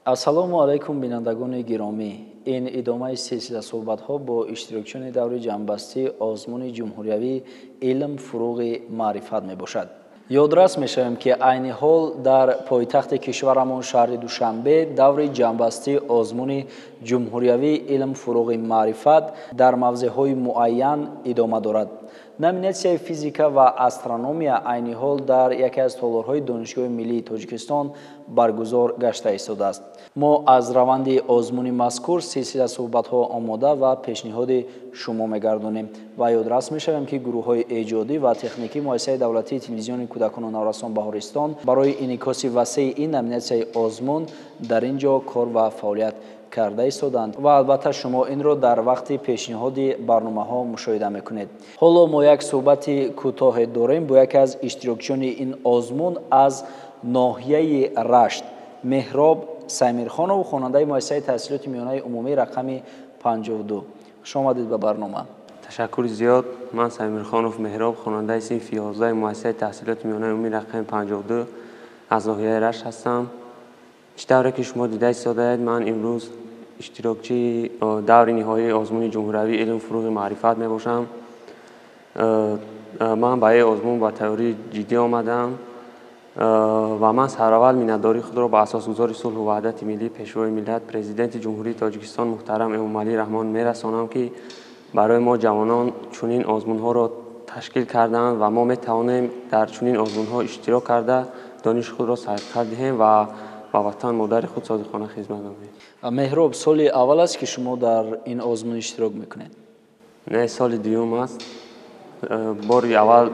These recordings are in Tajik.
Ассалому алайкум, бинандагони гиромӣ. Ин идомаи силсила суҳбатҳо бо иштирокчиёни даври ҷамъбастии озмуни ҷумҳуриявии «Илм, фуруғи маърифат» мебошад. Ёдрас мешавем, ки айни ҳол дар пойтахти кишварамон, шаҳри Душанбе, даври ҷамъбастии озмуни ҷумҳуриявии «Илм, фуруғи маърифат» дар мавзеъҳои муайян идома дорад. Номинатсияи физика ва астрономия айни ҳол дар яке аз толорҳои Донишгоҳи миллии Тоҷикистон баргузор гашта истодааст. Мо аз раванди озмуни мазкур силсила суҳбатҳо омода ва пешниҳоди шумо мегардонем ва ёдрас мешавем, ки гурӯҳҳои эҷодӣ ва техникии Муассисаи давлатии телевизиони кӯдакону наврасон «Баҳористон» барои инъикоси васеи ин номинатсияи озмун дар ин ҷо кор ва фаъолият карда истоданд ва албатта шумо инро дар вақти пешниҳоди барномаҳо мушоҳида мекунед. Ҳоло мо як суҳбати кӯтоҳе дорем бо яке аз иштирокчиёни ин озмун аз ноҳияи Рашт, Меҳроб Саймирхонов, хонандаи Муассисаи таҳсилоти миёнаи умумӣ рақами 52. Хуш омадед ба барнома. Ташаккури зиёд. Ман Саймирхонов Меҳроб, хонандаи синфи 11-и Муассисаи таҳсилоти миёнаи умумӣ рақами 52 аз ноҳияи Рашт ҳастам. Чӣ тавре ки шумо дида истодаед, ман имрӯз иштирокчии даври ниҳоии озмуни ҷумҳуриявии «Илм, фуруғи маърифат» мебошам. Ман ба ин озмун ба тайёрии ҷиддӣ омадаам ва ман сараввал миннатдории худро ба асосгузори сулҳу ваҳдати миллӣ, Пешвои миллат, Президенти Ҷумҳурии Тоҷикистон муҳтарам Эмомалӣ Раҳмон мерасонам, ки барои мо ҷавонон чунин озмунҳоро ташкил карданд ва мо метавонем дар чунин озмунҳо иштирок карда, дониши худро сайқал диҳем ва ба ватан модари худ содиқона хизмат намоем. Меҳроб, соли аввал аст, ки шумо дар ин озмун иштирок мекунед? Не, соли дуюм аст. Бори аввал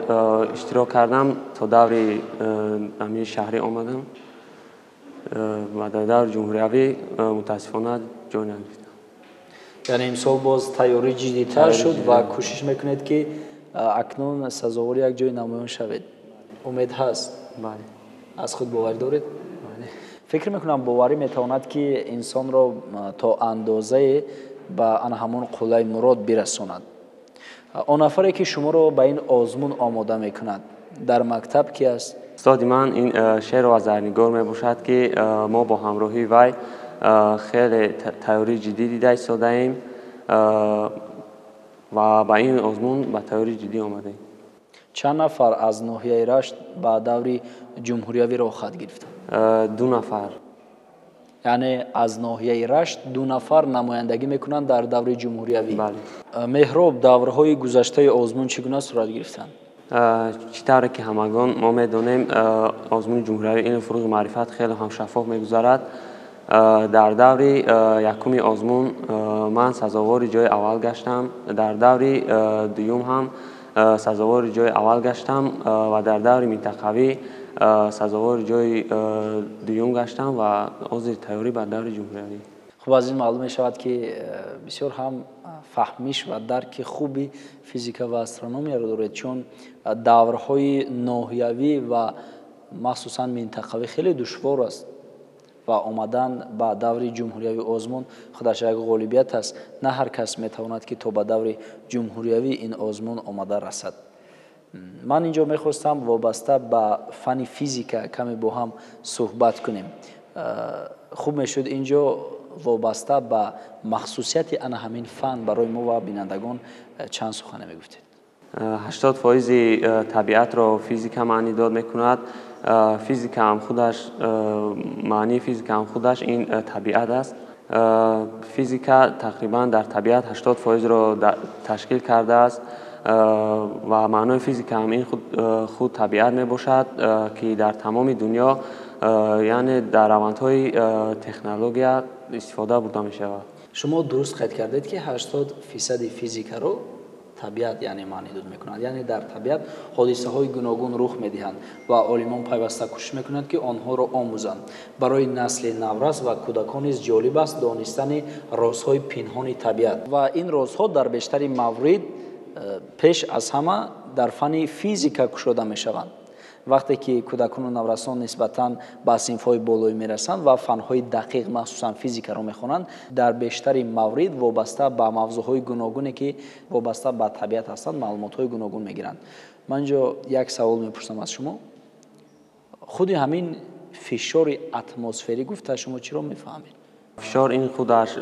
иштирок кардам, то даври амири шаҳрӣ омадам ва дар даври ҷумҳуриявӣ мутаассифона ҷой нагирифтам. Яъне имсол боз тайёрӣ ҷиддитар шуд ва кӯшиш мекунед, ки акнун сазовори як ҷои намоён шавед. Умед ҳаст? Бале. Аз худ боварӣ доред? Бале. Фикр мекунам, боварӣ метавонад, ки инсонро то андозае ба ана ҳамон қуллаи мурод бирасонад. Он нафаре, ки шуморо ба ин озмун омода мекунад, дар мактаб ки аст? Устоди ман ин Шерова Зарнигор мебошад, ки мо бо ҳамроҳии вай хеле тайёрии ҷиддӣ дида истодаем ва ба ин озмун ба тайёрии ҷиддӣ омадаем. Чанд нафар аз ноҳияи Рашт ба даври ҷумҳуриявӣ роҳхат гирифтанд? Ду нафар. Яъне аз ноҳияи Рашт ду нафар намояндагӣ мекунанд дар даври ҷумҳуриявӣ. Бале. Меҳроб, даврҳои гузаштаи озмун чӣ гуна сурат гирифтанд? Чӣ тавре ки ҳамагон мо медонем, озмуни ҷумҳуриявии «Илм, фуруғи маърифат» хеле ҳам шаффоф мегузарад. Дар даври якуми озмун ман сазовори ҷои аввал гаштам, дар даври дуюм ҳам сазовори ҷои аввал гаштам ва дар даври минтақавӣ сазовори ҷои дуюм гаштам ва ҳозир тайёрӣ ба даври ҷумҳуриявӣ. Хуб, аз ин маълум мешавад, ки бисёр ҳам фаҳмиш ва дарки хуби физика ва астрономияро доред, чун даврҳои ноҳиявӣ ва махсусан минтақавӣ хеле душвор аст ва омадан ба даври ҷумҳуриявии озмун худаш як ғолибият аст. На ҳар кас метавонад, ки то ба даври ҷумҳуриявии ин озмун омада расад. Ман ин ҷо мехостам вобаста ба фанни физика каме бо ҳам суҳбат кунем. Хуб мешуд, ин ҷо вобаста ба махсусияти ана ҳамин фан барои мо ва бинандагон чанд сухане мегуфтед. 80 фоизи табиатро физика маънидод мекунад. Физикаам худаш, маънии физикаам худаш ин табиат аст. Физика тақрибан дар табиат 80 фоизро ташкил кардааст ва маънои физикаам ин худ табиат мебошад, ки дар тамоми дунё, яъне дар равандҳои технология истифода бурда мешавад. Шумо дуруст қайд кардед, ки 80 фисади физикаро табиат, яъне, маънидод мекунад. Яъне дар табиат ҳодисаҳои гуногун рух медиҳанд ва олимон пайваста кӯшиш мекунанд, ки онҳоро омӯзанд. Барои насли наврас ва кӯдакон низ ҷолиб аст донистани розҳои пинҳони табиат ва ин розҳо дар бештари маврид пеш аз ҳама дар фанни физика кушода мешаванд. Вақте ки кӯдакону наврасон нисбатан ба синфҳои болоӣ мерасанд ва фанҳои дақиқ, махсусан физикаро мехонанд, дар бештари маврид вобаста ба мавзӯъҳои гуногуне, ки вобаста ба табиат ҳастанд, маълумотҳои гуногун мегиранд. Ман инҷо як савол мепурсам аз шумо. Худи ҳамин Фишори атмосферӣ гуфта шумо чиро мефаҳмед? Фишор ин худаш,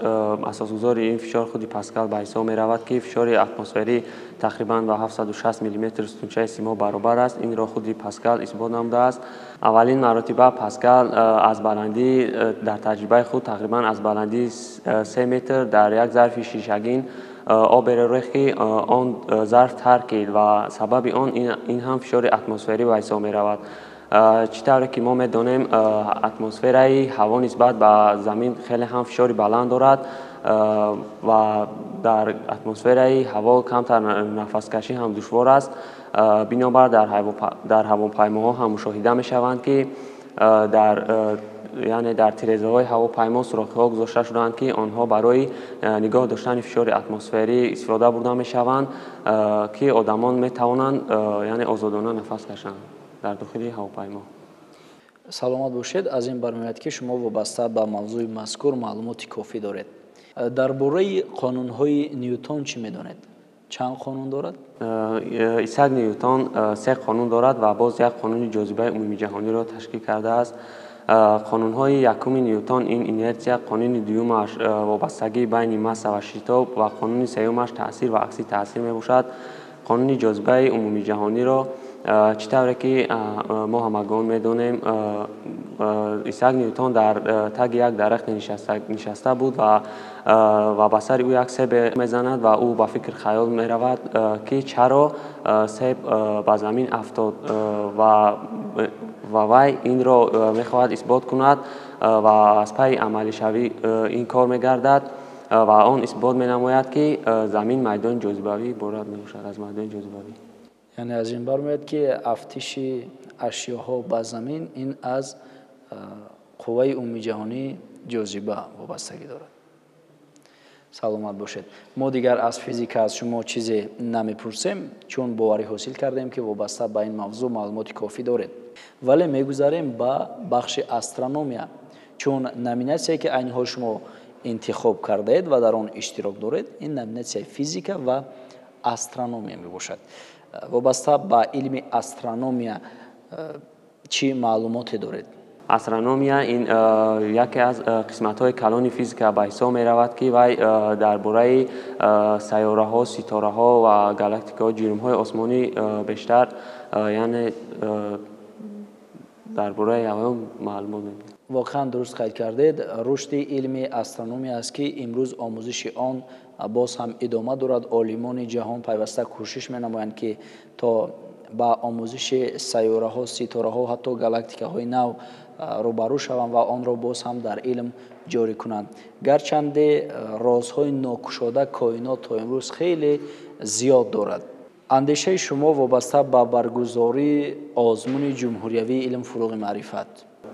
асосгузори ин фишор худи Паскал ба ҳисоб меравад, ки фишори атмосферӣ тақрибан ба 760 миллиметр сутунчаи симо баробар аст. Инро худи Паскал исбот намудааст. Аввалин маротиба Паскал аз баландӣ дар таҷрибаи худ тақрибан аз баландии 3 метр дар як зарфи шишагин оберо рехт, ки он зарф таркид ва сабаби он ин ҳам фишори атмосферӣ ба ҳисоб меравад. Чӣ тавре ки мо медонем, атмосфераи ҳаво нисбат ба замин хеле ҳам фишори баланд дорад ва дар атмосфераи ҳаво камтар нафаскашӣ ҳам душвор аст. Бинобар дар ҳавопаймоҳо ҳам мушоҳида мешаванд, ки яъне дар тирезаҳои ҳавопаймо сӯрохиҳо гузошта шудаанд, ки онҳо барои нигоҳ доштани фишори атмосферӣ истифода бурда мешаванд, ки одамон метавонанд яъне озодона нафас кашанд дар дохили ҳавопаймо. Саломат бошед. Аз ин бармеояд, ки шумо вобаста ба мавзӯи мазкур маълумоти кофӣ доред. Дар бораи қонунҳои Ньютон чӣ медонед? Чанд қонун дорад? Исаак Ньютон 3 қонун дорад ва боз як қонуни ҷозибаи умумиҷаҳониро ташкил кардааст. Қонунҳои якуми Ньютон ин инерсия, қонуни дуюмаш вобастагии байни масса ва шитоб ва қонуни сеюмаш таъсир ва акси таъсир мебошад. Қонуни ҷозибаи умумиҷаҳониро чӣ тавре ки мо ҳамагон медонем, Исаак Ньютон дар таги як дарахт нишаста буд ва ба сари ӯ як себ мезанад ва ӯ ба фикр хаёл меравад, ки чаро себ ба замин афтод ва вай инро мехоҳад исбот кунад ва аз пайи амалишавӣ ин кор мегардад ва он исбот менамояд, ки замин майдони ҷозибавӣ иборат мебошад аз майдони ҷозибавӣ. Яъне аз ин бармеояд, ки афтиши ашёҳо ба замин ин аз қувваи умумиҷаҳонии ҷозиба вобастагӣ дорад. Саломат бошед. Мо дигар аз физика аз шумо чизе намепурсем, чун боварӣ ҳосил кардем, ки вобаста ба ин мавзӯъ маълумоти кофӣ доред. Вале мегузарем ба бахши астрономия, чун номинатсияе, ки айни ҳол шумо интихоб кардаед ва дар он иштирок доред, ин номинатсияи физика ва астрономия мебошад. Вобаста ба илми астрономия чӣ маълумоте доред? Астрономия ин яке аз қисматҳои калони физика ба ҳисоб меравад, ки вай дар бораи сайёраҳо, ситораҳо ва галактикаҳо, ҷирмҳои осмонӣ бештар, яъне дар бораи он маълумот медиҳад. Воқеан дуруст қайд кардед. Рушди илми астрономия аст, ки имрӯз омӯзиши он боз ҳам идома дорад. Олимони ҷаҳон пайваста кӯшиш менамоянд, ки то ба омӯзиши сайёраҳо, ситораҳо, ҳатто галактикаҳои нав рӯбарӯ шаванд ва онро боз ҳам дар илм ҷорӣ кунанд. Гарчанде розҳои нокушода коинот то имрӯз хеле зиёд дорад. Андешаи шумо вобаста ба баргузории озмуни ҷумҳуриявии илм фурӯғи маърифат?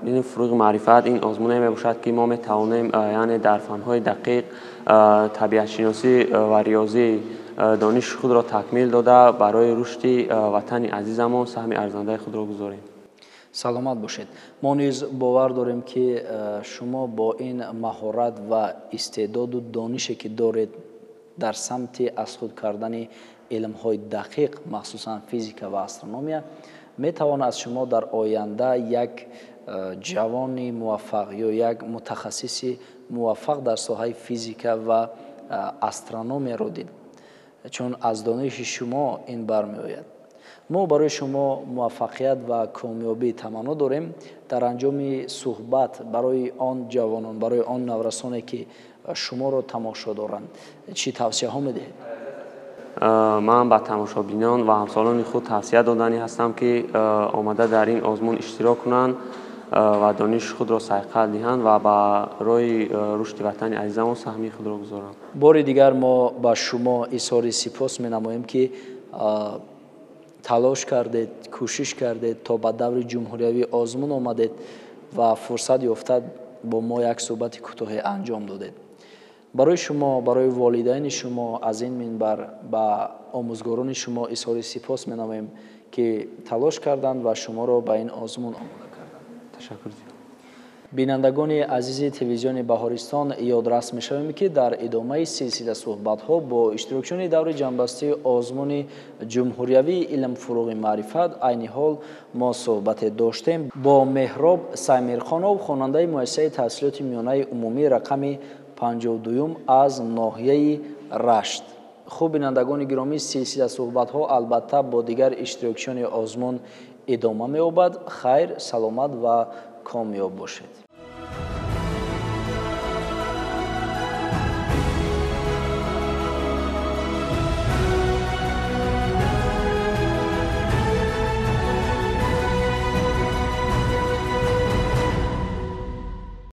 Илм фурӯғи маърифат ин озмуне мебошад, ки мо метавонем яъне дар фанҳои дақиқ, табиатшиносӣ ва риёзӣ дониши худро такмил дода, барои рушди ватани азизамон саҳми арзандаи худро гузорем. Саломат бошед. Мо низ бовар дорем, ки шумо бо ин маҳорат ва истеъдоду донише, ки доред дар самти аз худ кардани илмҳои дақиқ, махсусан физика ва астрономия, метавон аз шумо дар оянда як ҷавони муваффақ ё як мутахассиси муваффақ дар соҳаи физика ва астрономияро дид, чун аз дониши шумо ин бармеояд. Мо барои шумо муваффақият ва комёбӣ таманно дорем. Дар анҷоми суҳбат барои он ҷавонон, барои он наврасоне, ки шуморо тамошо доранд, чӣ тавсияҳо медиҳед? Ман ба тамошобинон ва ҳамсолони худ тавсия доданӣ ҳастам, ки омада дар ин озмун иштирок кунанд ва дониши худро сайқал диҳанд ва барои рушди ватани азизамон саҳми худро гузоранд. Бори дигар мо ба шумо изҳори сипос менамоем, ки талош кардед, кӯшиш кардед, то ба даври ҷумҳуриявии озмун омадед ва фурсат ёфта бо мо як суҳбати кӯтоҳе анҷом додед. Барои шумо, барои волидайни шумо аз ин минбар ба омӯзгорони шумо изҳори сипос менамоем, ки талош карданд ва шуморо ба ин озмун омода карданд. Ташаккур зиёд. Бинандагони азизи телевизиони Баҳористон, ёдрас мешавем, ки дар идомаи силсила суҳбатҳо бо иштирокчиёни даври ҷамъбастии озмуни ҷумҳуриявии илм фурӯғи маърифат айни ҳол мо суҳбате доштем бо Меҳроб Саймирхонов, хонандаи муассисаи таҳсилоти миёнаи умумӣ рақами 52 аз ноҳияи Рашт. Хуб, бинандагони гиромӣ, силсила суҳбатҳо албатта бо дигар иштирокчиёни озмун идома меёбад. Хайр, саломат ва комёб бошед.